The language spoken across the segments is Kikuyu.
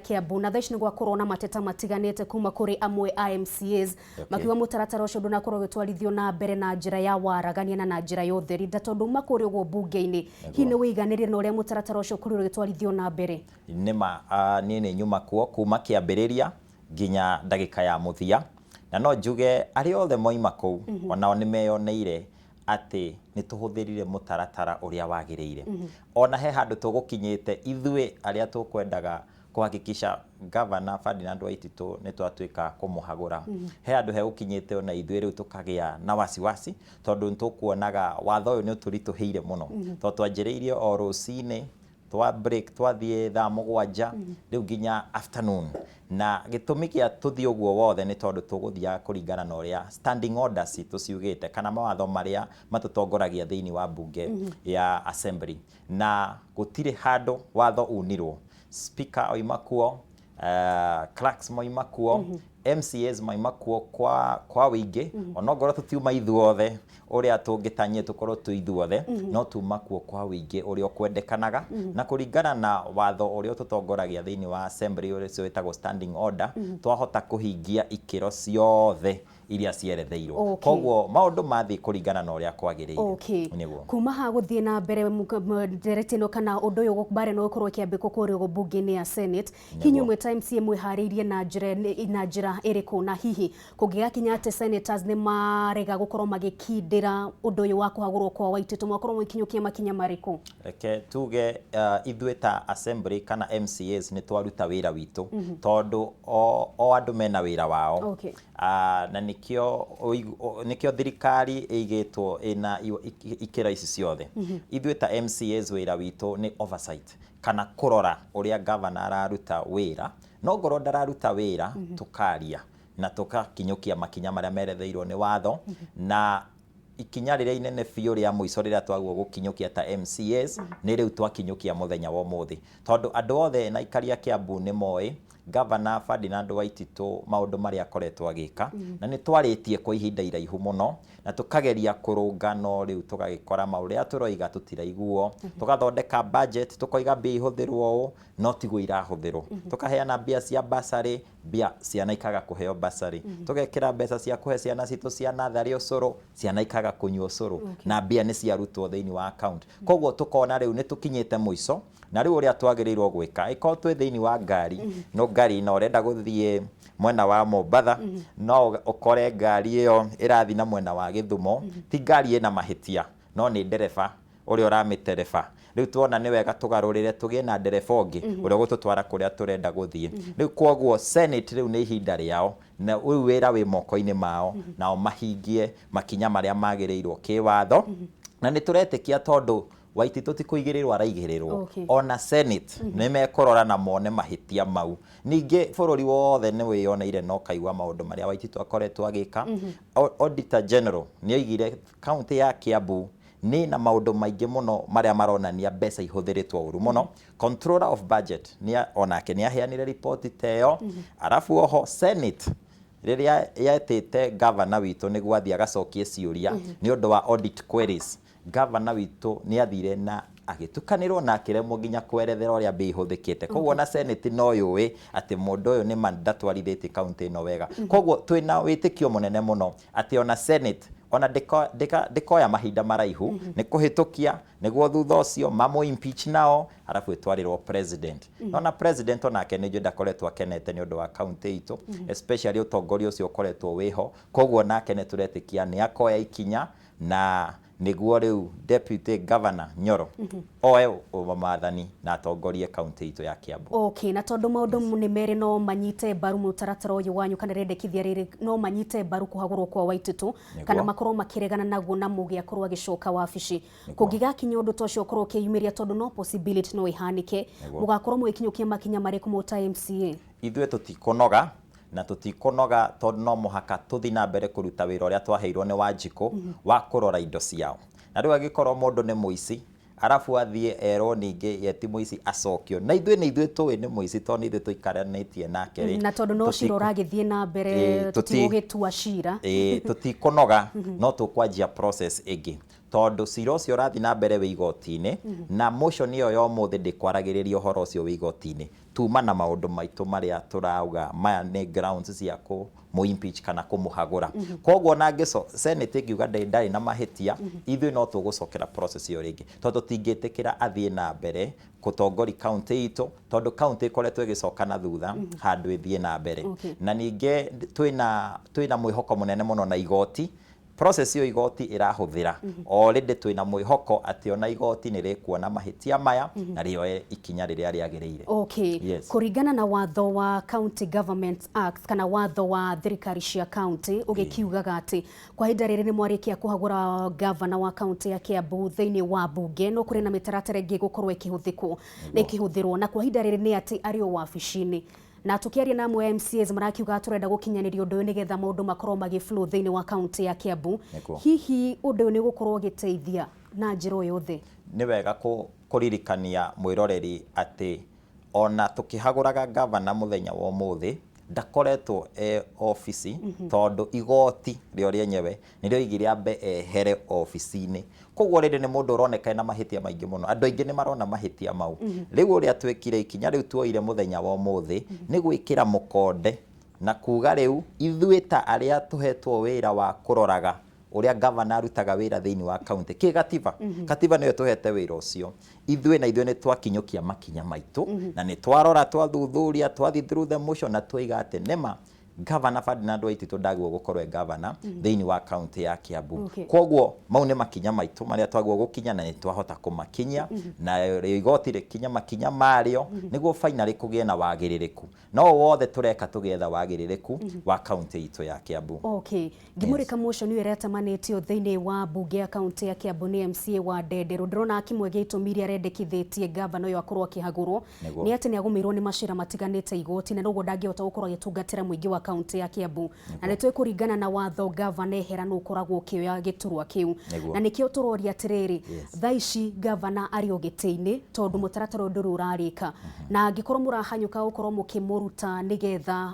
Kiambu, na thaa ici nĩ gwakorwo na mateta matiganĩte kuma kũrĩ amwe a MCAs, makiuga mũtaratara ũcio ndũnakorwo ũgĩtwarithio na mbere na njĩra ya waragania na na njĩra ya ũtheri. Na tondũ uma kũrĩa ũguo mbunge-inĩ, hihi nĩ wĩiganĩire na ũrĩa mũtaratara ũcio ũkorirwo ũgĩtwarithio na mbere? Nĩma niĩ nĩ nyuma kuo kuma kĩambĩrĩria nginya ndagĩka ya mũthia, na no njuge arĩa othe moima kũu onao nĩ meyoneire atĩ nĩ tũhũthĩrire mũtaratara ũrĩa wagĩrĩire. Ona he handũ tũgũkinyĩte ithuĩ arĩa tũkwendaga kũhakikisha Governor Ferdinand Waititũ nĩ twatuĩka kũmũhagũra. He handũ hegũkinyĩte ona ithuĩ rĩu tũkagĩa na wasiwasi tondũ nĩ tũkuonaga watho ũyũ nĩ ũtũritũhĩire mũno. Tondũ twanjĩrĩirie o rũcinĩ, twa break twathiĩ thaa 7 rĩu nginya afternoon. Na gĩtũmi gĩa tũthiĩ ũguo wothe nĩ tondũ tũgũthiaga kũringana na ũrĩa standing orders citũ ciugĩte kana mawatho marĩa matũtongoragia thĩinĩ wa mbunge ya assembly. Na gũtirĩ handũ watho unirwo. Speaker oima kuo, clerks moima kuo, MCAs moima kuo kwa wĩingĩ, onongorwo tũtiuma ithuothe ũrĩa tũngĩtanyire tũkorwo twĩ ithuothe, no tuma kuo kwa wĩingĩ ũrĩa ũkwendekanaga, na kũringana na watho ũrĩa ũtũtongoragia thĩinĩ wa assembly ũcio wĩtagwo standing order, twahota kũhingia ikĩro ciothe iria cieretheirwo. Koguo maũndũ mathiĩ kũringana na ũrĩa kwagĩrĩire. Nĩguo. Kuma haha gũthiĩ na mbere, ndereti ĩno kana ũndũ ũyũ mbara ĩno gũkorwo ĩkĩambĩkwo kũrĩa ũguo mbunge-inĩ ya Senate, hihi inyuĩ mwĩ ta MCA mwĩharĩirie na njĩra ĩrĩkũ? Na hihi kũngĩgakinya atĩ senators nĩ marega gũkorwo magĩkindĩra ũndũ ũyũ wa kũhagũrwo kwa Waititũ, mwakorwo mũgĩkinyũkia makinya marĩkũ? Reke tuge ithuĩ ta assembly kana MCAs nĩ twaruta wĩra witũ, tondũ o andũ mena wĩra wao. Na nĩkĩo thirikari ĩigĩtwo ĩna ikĩro ici ciothe. Ithuĩ ta MCAs wĩra witũ nĩ oversight kana kũrora ũrĩa governor araruta wĩra. No ngorwo ndararuta wĩra, tũkaria na tũgakinyũkia makinya marĩa meretheirwo nĩ watho. Na ikinya rĩrĩa inene biũ rĩa mũico rĩrĩa twagwo gũkinyũkia ta MCAs nĩ rĩu twakinyũkia mũthenya wa ũmũthĩ, tondũ andũ othe na aikari a Kiambu nĩ moĩ Governor Ferdinand Waititũ maũndũ marĩa akoretwo agĩka, na nĩ twarĩtie kwa ihinda iraihu mũno na tũkageria kũrũnga, no rĩu tũgagĩkora maũrĩa tũroiga tũtiraiguo. Tũgathondeka budget, tũkoiga mbia ihũthĩrwo ũũ, no tiguo irahũthĩrwo. Tũkaheana mbia cia bursary, mbia ciana ikaga kũheo bursary. Tũgekĩra mbeca cia kũhe ciana citũ cia natharĩ ũcũrũ, ciana ikaga kũnyua ũcũrũ, na mbia nĩ ciarutwo thĩinĩ wa account. Koguo tũkona rĩu nĩ tũkinyĩte mũico, na rĩu ũrĩa twagĩrĩirwo gwĩka, ĩkorwo twĩ thĩinĩ wa ngari, no ngari na ũrenda gũthiĩ mwena wa Mombatha, no ũkore ngari ĩyo ĩrathiĩ na mwena wa Gĩthumo, ti ngari ĩna mahĩtia, no nĩ ndereba ũrĩa ũramĩtereba. Rĩu tuona nĩ wega tũgarũrĩre tũgĩe na ndereba ũngĩ ũrĩa ũgũtũtwara kũrĩa tũrenda gũthiĩ. Rĩu kwoguo Senate rĩu nĩ ihinda rĩao, na rĩu wĩra wĩ moko-inĩ mao, nao mahingie makinya marĩa magĩrĩirwo kĩwatho. Na nĩ tũretĩkia tondũ Waititũ ti kũigĩrĩrwo araigĩrĩrwo, ona Senate nĩ mekũrora na mone mahĩtia mau. Ningĩ bũrũri wothe nĩ wĩyoneire na ũkaigua maũndũ marĩa Waititũ akoretwo agĩka. Auditor General nĩ oigire kaũntĩ ya Kiambu nĩ na maũndũ maingĩ mũno marĩa maronania mbeca ihũthĩrĩtwo ũru mũno. Controller of Budget nĩ onake nĩ aheanire riboti ta ĩyo. Arabu oho Senate rĩrĩa yetĩte governor witũ nĩguo athiĩ agacokie ciũria nĩ ũndũ wa audit queries, governor witũ nĩ athire na agĩtukanĩrwo na akĩremwo nginya kwerethera ũrĩa mbia ihũthĩkĩte. Koguo ona Senate no yũĩ atĩ mũndũ ũyũ nĩ ma ndatwarithĩtie kaũntĩ ĩno wega. Koguo twĩna wĩtĩkio mũnene mũno atĩ ona Senate ona ndĩkoya mahinda maraihu nĩ kũhĩtũkia nĩguo thutha ũcio mamũ impeach nao, arabu ĩtwarĩrwo president. Nona president onake nĩ njũĩ ndakoretwo akenete nĩ ũndũ wa kaũntĩ itũ, especially ũtongoria ũcio ũkoretwo wĩho. Koguo nake nĩ tũretĩkia nĩ akoya ikinya na nĩguo rĩu Deputy Governor Nyoro oe maathani na atongorie kaũntĩ itũ ya Kiambu. Okay, na tondũ maũndũ nĩ merĩ, no manyite mbaru mũtaratara ũyũ wanyu kana rĩendekithia rĩrĩ, no manyite mbaru kũhagũrwo kwa Waititũ kana makorwo makĩregana naguo na Mũgĩ akorwo agĩcoka wabici. Kũngĩgakinya ũndũ ta ũcio ũkorwo ũkĩyumĩria, tondũ no possibility no ĩhanĩke, mũgakorwo mũgĩkinyũkia makinya marĩkũ mũ ta MCA? Ithuĩ tũtikũnoga na tũtikũnoga, tondũ no mũhaka tũthiĩ na mbere kũruta wĩra ũrĩa twaheirwo nĩ Wanjikũ wa kũrora indo ciao. Na rĩu angĩkorwo mũndũ nĩ mũici, arabu athiĩ erwo ningĩ ye ti mũici acokio, na ithuĩ nĩ ithuĩ tũĩ nĩ mũici tondũ nĩ ithuĩ tũikaranĩtie nake rĩ. Na tondũ no cira ũragĩthiĩ na mbere, tũtigũgĩtua cira. Tũtikũnoga, no tũkwanjia process ĩngĩ. Tondũ cira ũcio ũrathiĩ na mbere wĩ igoti-inĩ, na motion ĩyo ya ũmũthĩ ndĩkwaragĩrĩria ũhoro ũcio wĩ igoti-inĩ. Tuma na maũndũ maitũ marĩa tũrauga maya nĩ grounds cia kũmũ impeach kana kũmũhagũra. Koguo ona Senate ĩngiuga ndarĩ na mahĩtia, ithuĩ no tũgũcokera process ĩyo rĩngĩ, tondũ tũtingĩtĩkĩra athiĩ na mbere gũtongoria county itũ, tondũ county ĩkoretwo ĩgĩcoka na thutha handũ ĩthiĩ na mbere. Na ningĩ twĩna mwĩhoko mũnene mũno na igoti. Process ĩyo igoti ĩrahũthĩra, already twĩna mwĩhoko atĩ ona igoti nĩ rĩkuona mahĩtia maya na rĩoe ikinya rĩrĩa rĩagĩrĩire. Okay. Yes. Kũringana na watho wa County Government Act kana watho wa thirikari cia county, ũgĩkiugaga atĩ kwa ihinda rĩrĩ nĩ mwarĩkia kũhagũra gavana wa county ya Kiambu thĩinĩ wa bunge, no kũrĩ na mĩtaratara ĩngĩ gũkorwo ĩkĩhũthĩkwo na ĩkĩhũthĩrwo, na kwa ihinda rĩrĩ nĩ atĩ arĩ o wabici-inĩ. Na tukiaria na amwe a MCAs, marakiuga turenda gũkinyanĩria ũndũ ũyũ nĩgetha maũndũ makorwo magĩ flow thĩinĩ wa county ya Kiambu. Hihi ũndũ ũyũ nĩ ũgũkorwo ũgĩteithia na njĩra o yothe? Nĩ wega kũririkania mwĩroreri atĩ ona tũkĩhagũraga gavana mũthenya wa ũmũthĩ, ndakoretwo e obici, tondũ igoti rĩo rĩenyewe nĩrĩoigire ambe ehere obici-inĩ. Koguo rĩrĩ nĩ mũndũ ũroneka ena mahĩtia maingĩ mũno, andũ aingĩ nĩ marona mahĩtia mau. Rĩu ũrĩa twĩkire, ikinya rĩu tuoire mũthenya wa ũmũthĩ nĩ gwĩkĩra mũkonde na kuga rĩu ithuĩ ta arĩa tũhetwo wĩra wa kũroraga ũrĩa gavana arutaga wĩra thĩinĩ wa county kĩ gatiba, katiba nĩyo tũhete wĩra ũcio, ithuĩ na ithuĩ nĩ twakinyũkia makinya maitũ na nĩ twarora, twathuthuria, twathiĩ through the motion na twaiga atĩ nĩma Gavana Ferdinand Waititu ndagĩrĩirwo gũkorwo e gavana thĩinĩ wa county ya Kiambu. Koguo mau nĩ makinya maitũ marĩa twagĩrĩirwo gũkinya, na nĩ twahota kũmakinyia, na rĩo igoti rĩkinya makinya marĩo nĩguo finally kũgĩe na wagĩrĩrĩku. No wothe tũreka tũgĩetha wagĩrĩrĩku wa county itũ ya Kiambu. Okay. Ngĩmũrĩka motion ĩyo ĩretamanĩtio thĩinĩ wa mbunge ya county ya Kiambu nĩ MCA wa Ndenderũ, ndĩrona kĩmwe gĩa itũmi iria arendekithĩtie gavana ũyũ akorwo akĩhagũrwo nĩ atĩ nĩ agũmĩirwo nĩ macira matiganĩte igoti, na noguo ndangĩhota gũkorwo agĩtungatĩra mũingĩ wa county ya Kiambu. Na nĩ tũĩ kũringana na watho, gavana ehera nũ ũkoragwo ũkĩoya gĩturwa kĩu. Na nĩkĩo tũroria atĩrĩrĩ, thaa ici gavana arĩ o gĩtĩ-inĩ, tondũ mũtaratara ũyũ ndũrĩ ũrarĩka, na angĩkorwo mũrahanyũka gũkorwo mũkĩmũruta nĩgetha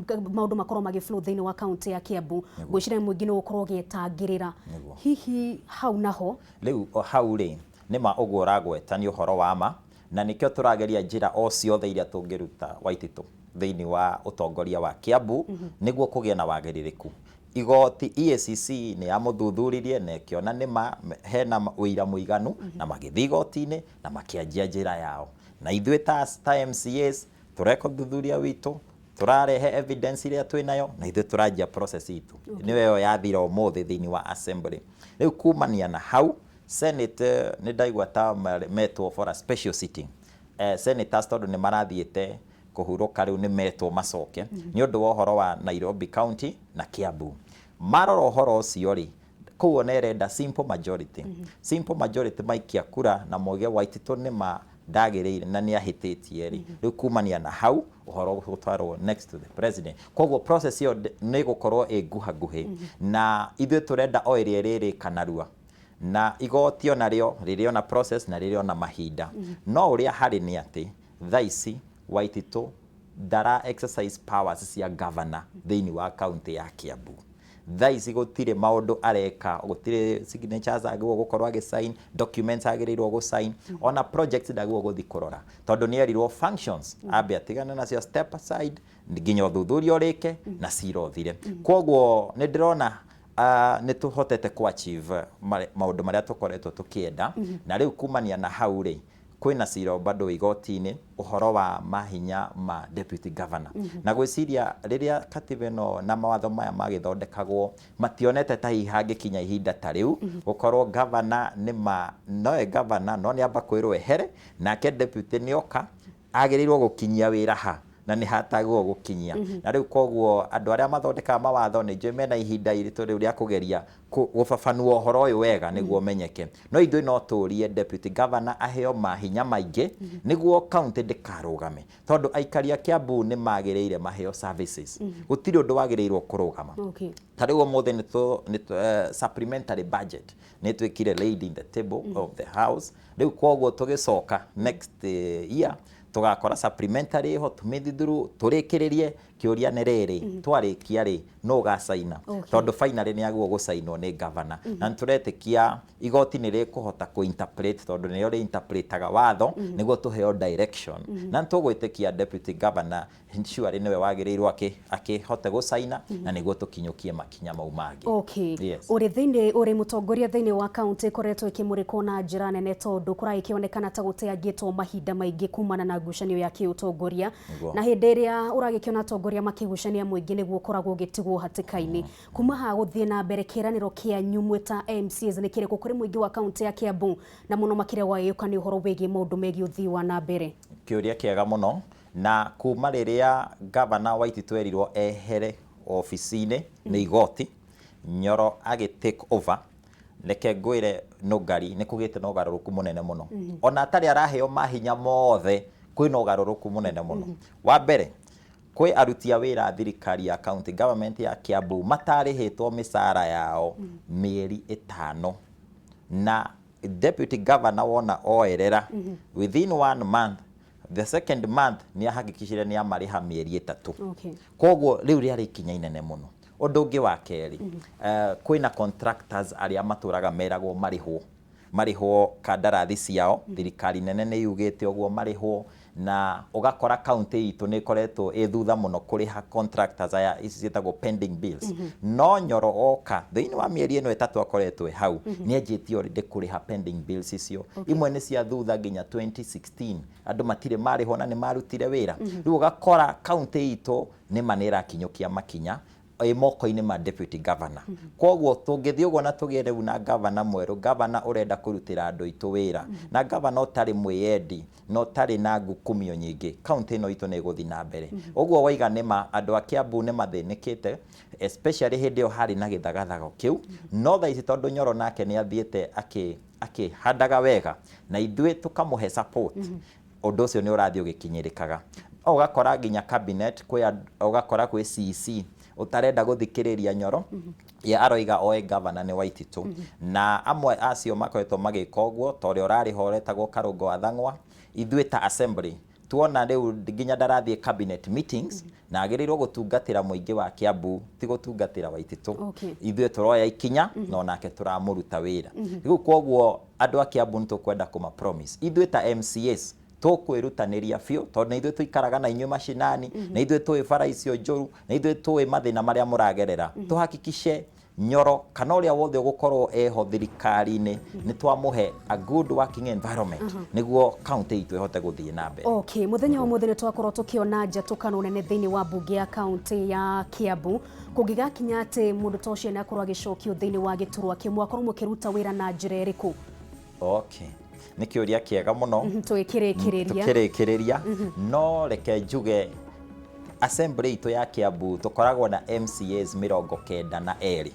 maũndũ makorwo magĩ flow thĩinĩ wa county ya Kiambu, ngwĩciria mũingĩ nĩ ũgũkorwo ũgĩtangĩrĩra. Hihi hau naho? Rĩu o hau rĩ, nĩma ũguo ũragweta nĩ ũhoro wa ma, na nĩkĩo tũrageria njĩra o ciothe iria tũngĩruta Waititũ thĩinĩ wa ũtongoria wa Kiambu nĩguo kũgĩe na wagĩrĩrĩku. Igoti EACC nĩ yamũthuthuririe na ĩkĩona nĩma hena ũira mũiganu, na magĩthiĩ igoti-inĩ na makĩanjia njĩra yao. Na ithuĩ ta MCAs tũreka ũthuthuria witũ, tũrarehe evidence ĩrĩa twĩnayo, na ithuĩ tũranjia process itũ, nĩyo ĩyo yathira ũmũthĩ thĩinĩ wa assembly. Rĩu kumania na hau, Senate nĩ ndaigua ta metwo for a special sitting, senators, tondũ nĩ marathiĩte kũhurũka, rĩu nĩ metwo macoke nĩ ũndũ wa ũhoro wa Nairobi County na Kiambu. Marora ũhoro ũcio rĩ, kũu ona ĩrenda simple majority. Simple majority maikia kura na moige Waititũ nĩ ma ndagĩrĩire na nĩ ahĩtĩtie rĩ, rĩu kumania na hau ũhoro ũgũtwarwo next to the president. Koguo process ĩyo nĩ ĩgũkorwo ĩ nguha nguhĩ, na ithuĩ tũrenda o ĩrĩa ĩrĩrĩka narua, na igoti onarĩo rĩrĩ ona process na rĩrĩ ona mahinda. No ũrĩa harĩ nĩ atĩ thaa ici Waititũ ndara exercise powers cia governor thĩinĩ wa county ya Kiambu. Thaa ici gũtirĩ maũndũ areka, gũtirĩ signatures agĩrĩirwo gũkorwo agĩsign, documents agĩrĩirwo gũsign, ona projects ndagĩrĩirwo gũthiĩ kũrora, tondũ nĩ erirwo functions ambe atigane nacio, step aside nginya ũthuthuria ũrĩke na cira ũthire. Koguo nĩ ndĩrona nĩ tũhotete ku achieve maũndũ marĩa tũkoretwo tũkĩenda. Na rĩu kumania na hau rĩ, kwĩna cira bado igoti-inĩ ũhoro wa mahinya ma deputy governor. Na gwĩciria rĩrĩa katiba ĩno na mawatho maya magĩthondekagwo, mationete ta hihi hangĩkinya ihinda ta rĩu gũkorwo governor nĩ ma nowe governor, no nĩ amba kwĩrwo ehere, nake deputy nĩ oka agĩrĩirwo gũkinyia wĩra ha na nĩ hatagĩrĩirwo gũkinyia. Na rĩu koguo andũ arĩa mathondekaga mawatho nĩ njũĩ mena ihinda iritũ rĩu rĩa kũgeria gũbabanua ũhoro ũyũ wega nĩguo ũmenyeke. No ithuĩ no tũrie deputy governor aheo mahinya maingĩ nĩguo county ndĩkarũgame, tondũ aikari a Kiambu nĩ magĩrĩire maheo services. Gũtirĩ ũndũ wagĩrĩirwo kũrũgama. Ta rĩu ũmũthĩ nĩ supplementary budget nĩ twĩkire laid in the table of the house. Rĩu koguo tũgĩcoka next year. Tũgakora supplementary ho tũmĩthi through tũrĩkĩrĩrie. Kĩũria nĩ rĩrĩ, twarĩkia rĩ, no ũgacaina? Tondũ finally nĩ agwo gũcainwo nĩ governor, na nĩ tũretĩkia igoti nĩ rĩkũhota kũ-interpret, tondũ nĩrĩo rĩ-interpretaga watho nĩguo tũheo direction, na nĩ tũgwĩtĩkia deputy governor surely nĩwe wagĩrĩirwo akĩhote gũcaina na nĩguo tũkinyũkie makinya mau mangĩ. Yes. Ũrĩ thĩinĩ, ũrĩ mũtongoria thĩinĩ wa kaunti ĩkoretwo ĩkĩmũrĩkwo na njĩra nene, tondũ kũragĩkĩonekana ta gũteangĩtwo mahinda maingĩ kumana na ngucanio ya kĩũtongoria. Na hĩndĩ ĩrĩa ũragĩkĩona atongoria makĩgucania, mũingĩ nĩguo ũkoragwo ũgĩtigwo hatĩka-inĩ. Kuma haha gũthiĩ na mbere, kĩĩranĩro kĩanyu mwĩ ta MCAs nĩ kĩrĩkũ kũrĩ mũingĩ wa kaunti ya Kiambu, na mũno makĩria gwagĩũka nĩ ũhoro wĩgiĩ maũndũ megiĩ ũthii wa na mbere? Kĩũria kĩega mũno. Na kuma rĩrĩa gavana Waititu erirwo ehere obici-inĩ nĩ igoti, Nyoro agĩ take over, reke ngwĩre Nũngari, nĩ kũgĩte na ũgarũrũku mũnene mũno. Ona atarĩ araheo mahinya mothe, kwĩna ũgarũrũku mũnene mũno. Wa mbere, kwĩ aruti a wĩra a thirikari ya county government ya Kiambu matarĩhĩtwo mĩcara yao mĩeri 5, na deputy governor wona oerera, within one month, the second month, nĩ ahakikicire nĩ amarĩha mĩeri 3. Koguo rĩu rĩarĩ ikinya inene mũno. Ũndũ ũngĩ wa kerĩ, kwĩna contractors arĩa matũraga meragwo marĩhwo, marĩhwo kandarathi ciao. Thirikari nene nĩ yugĩte ũguo marĩhwo, na ũgakora kaunti itũ nĩ ĩkoretwo ĩ thutha mũno kũrĩha contractors aya, ici ciĩtagwo pending bills. No Nyoro oka, thĩinĩ wa mĩeri ĩno 3 akoretwo ĩ hau, nĩ anjĩtie already kũrĩha pending bills icio. Imwe nĩ cia thutha nginya 2016, andũ matirĩ marĩhwo na nĩ marutire wĩra. Rĩu ũgakora kaunti itũ nĩma nĩ ĩrakinyũkia makinya ĩ moko-inĩ ma deputy governor. Koguo tũngĩthiĩ ũguo na tũgĩe rĩu na governor mwerũ, governor ũrenda kũrutĩra andũ aitũ wĩra, na governor ũtarĩ mwĩyendi na ũtarĩ na ngukumio nyingĩ, kaunti ĩno itũ nĩ ĩgũthiĩ na mbere. Ũguo waiga nĩma andũ a Kiambu nĩ mathĩnĩkĩte, especially hĩndĩ ĩyo harĩ na gĩthagathago kĩu. No thaa ici, tondũ Nyoro nake nĩ athiĩte akĩhandaga wega na ithuĩ tũkamũhe support, ũndũ ũcio nĩ ũrathiĩ ũgĩkinyĩrĩkaga. No ũgakora nginya cabinet kwĩ ũgakora kwĩ CEC ũtarenda gũthikĩrĩria Nyoro, ye aroiga oe governor nĩ Waititu, na amwe acio makoretwo magĩka ũguo, ta ũrĩa ũrarĩ ho ũretagwo Karũngo wa Thang'wa. Ithuĩ ta assembly tuona rĩu nginya ndarathiĩ cabinet meetings, na agĩrĩirwo gũtungatĩra mũingĩ wa Kiambu, ti gũtungatĩra Waititu. Ithuĩ tũroya ikinya na onake tũramũruta wĩra rĩu. Koguo andũ a Kiambu nĩ tũkwenda kũma promise, ithuĩ ta MCAs tũkwĩrutanĩria biũ, tondũ nĩ ithuĩ tũikaraga na inyuĩ macinani, nĩ ithuĩ tũĩ bara icio njũru, nĩ ithuĩ tũĩ mathĩna marĩa mũragerera. Tũhakikice Nyoro kana ũrĩa wothe ũgũkorwo eho thirikari-inĩ nĩ twamũhe a good working environment nĩguo kaunti itũ ĩhote gũthiĩ na mbere. Okay, muthenya wa mũthĩ nĩ twakorwo tũkĩona njatũkano nene thĩinĩ wa mbunge ya kaunti ya Kiambu. Kũngĩgakinya atĩ mũndũ ta ũcio nĩ akorwo agĩcokio thĩinĩ wa gĩturwa kĩu, mwakorwo mũkĩruta wĩra na njĩra ĩrĩkũ? Okay, nĩ kĩũria kĩega mũno. Tũgĩkĩrĩkĩrĩria. Tũkĩrĩkĩrĩria, no reke njuge assembly itũ ya Kiambu tũkoragwo na MCAs 92,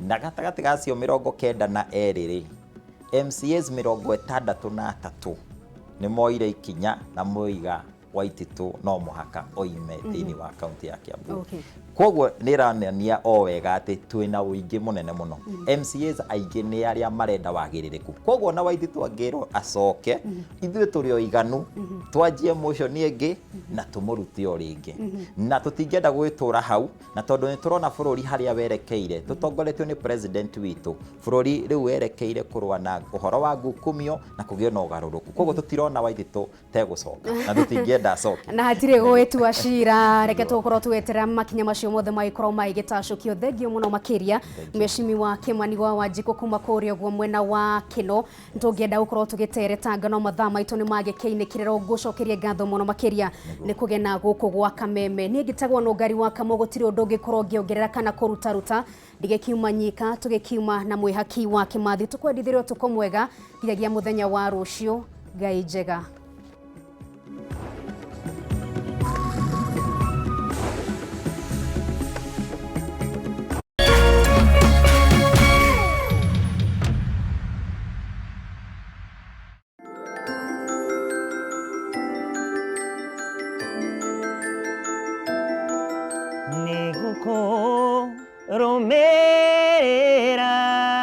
na gatagatĩ gacio 92 rĩ, MCAs 63 nĩ moire ikinya na moiga Waititu no mũhaka oime thĩinĩ wa kaunti ya Kiambu. Koguo nĩ ĩronania o wega atĩ twĩna ũingĩ mũnene mũno. MCAs aingĩ nĩ arĩa marenda wagĩrĩrĩku. Koguo na Waititu angĩrwo acoke, ithuĩ tũrĩ o iganu twanjie motion ĩngĩ na tũmũrute o rĩngĩ, na tũtingĩenda gũgĩtũra hau, na tondũ nĩ tũrona bũrũri harĩa werekeire tũtongoretio nĩ president witũ, bũrũri rĩu werekeire kũrũa na ũhoro wa ngukumio na kũgĩe na ũgarũrũku. Koguo tũtirona Waititu tegũcoka na tũtingĩenda acoke. Na hatirĩ gwĩtua cira, reke tũgũkorwo tũgĩeterera makinya macio mothe magĩkorwo magĩgĩtacũkio. Thengio mũno makĩria, mheshimiwa Kimani wa Wanjikũ kuma kũrĩa ũguo mwena wa Kĩno. Tũngĩenda gũkorwo tũgĩteretanga, no mathaa maitũ nĩ magĩkĩinĩkĩrĩra. Ngũcokerie ngatho mũno makĩria nĩ kũgena gũkũ gwa Kameme. Niĩ ngĩtagwo Nũngari wa Kamũ, gũtirĩ ũndũ ũngĩkorwo ngĩongerera kana kũrutaruta. Ndigĩkiuma nyika, tũgĩkiuma na mwĩhaki wa Kĩmathi. Tũkwendithĩrio ũtukũ mwega nginyagia mũthenya wa rũciũ. Ngai njega.